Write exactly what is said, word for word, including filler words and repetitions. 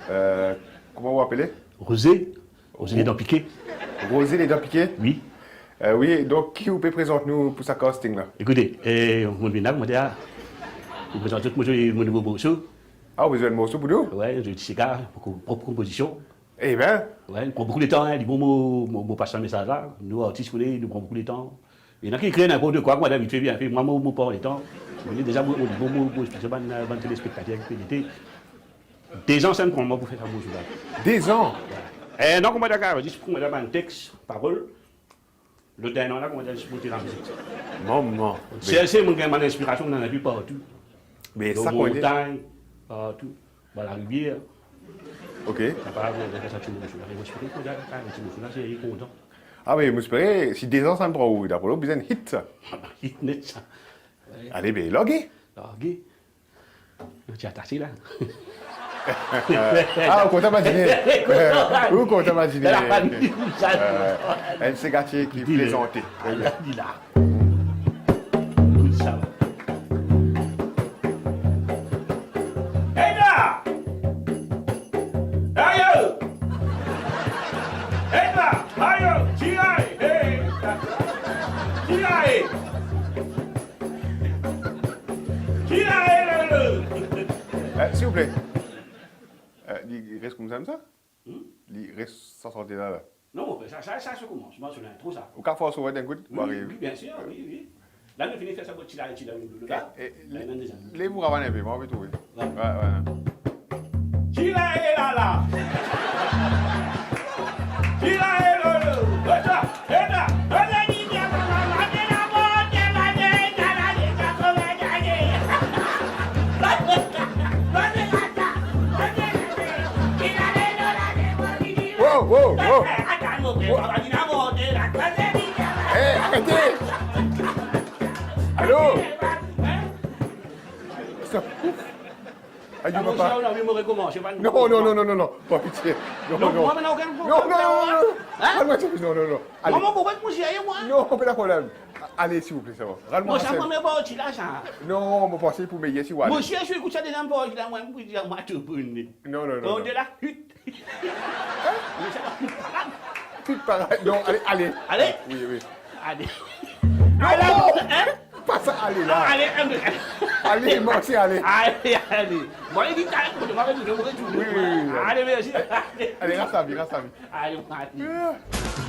Euh, kouma ou apele? Roze. Roze Ledan Pike. Roze Ledan Pike? Wi. Euh, wi, donk ki ou pe prezant nou pou sa casting la? Ekoute, eh, mo vinn la, kouma dir, mo prezant zot mo, mo nouvo morso. Ah, ou bizin enn morso pou nou? Wi, zot ti sega, mo ko-, prop konpozision. Eben. Wi, li pran boukou letan, hein, li bon mo, mo, mo pas sa mesaz la. Nou artis, nou, nou pran boukou letan. Ena ki ekrir ninport kwa, kouma dir, vit fe, bien fe. Mwa, mo, mo pran letan. Mo deza, mo, mo, mo, mo, mo, mo bann, bann telespektater ki pe gete. Dezan sa inn pran mwa pou fer sa morso la. Dezan? Wi. Eh, non, kouma dir, zis pou mwa bann tex, parol. Lot enn an la, kouma dir, zis pou tir lamizik. Mama. Serye, mo gagn bann inspirasion, mo ena pi partou. Me dan sa, kouma dir, montagn, partou. Ba, larivier. Ok. Sa pa, mo fer sa ti morso la. Me mo espere ki, kan ti morso la, se li kontan. Ah, me mo espere, si dezan sa inn pran ou, dapre ou, bizin hit sa. Hit net sa. Wi. Ale, be, large. Large. Ti atase la. Ah, ou kontan mazine. Ou kontan mazine. La fami, sa. Euh, enn sega ti ki plezante. Ala li la. Sa va. Ena! Ayo! Ena! Ayo! Tirae! Hey! Tirae! Tirae! Eh, silvouple. Eh, li res koumsa, koumsa? Hmm? Li res sa sante la, la. Non, mon frer, sa, sa, sa se komansman, se lintro, sa. Ou kapav fors mwa enn kout, wi, mo ariv. Wi, bien sir, wi, wi. La, nou fini fer sa, bon, ti la, ti la, nou, la. Eh, eh, la, le-, nou deza. Lev ou ravane inpe, mo anvi trouve. Wi. Wi, wi. Ti la e la la. Ti la e lo lo. Eta, eta. Wow, wow, wow. Eh, arete. Alo. Stop. Ayo, papa. Non, non, non, non, non, non. Par pitie. Non, non, non. Non, non, non, non. Hein? Rann mwa sa, non, non, non. Ale. Mama, pourkoi ou dir mwa? Non, pena problem. Ale, silvouple, sa va. Rann mwa sa. Bon, sa premie parti la, sa. Non, mo panse pou meyer si ou ale. Mo si, si ou ekout sa deziem parti la, mwa, mo pou dir mwa tou pou li. Non, non, non, non. Kan ou dir la, hit. Hein? Mo sa, hit parad. Hit parad. Non, ale, ale. Ale? Wi, wi. Ale. Non, non. Hein? Pa sa, ale la. Ale, ale. Ale, marse, ale. Ale, ale. Bon, li di, ale, mo, mo, mo, mo, mo, wi, wi, wi, wi. Ale, mersi. Ale, ras lavi, ras lavi. Ale, ale. Yeah.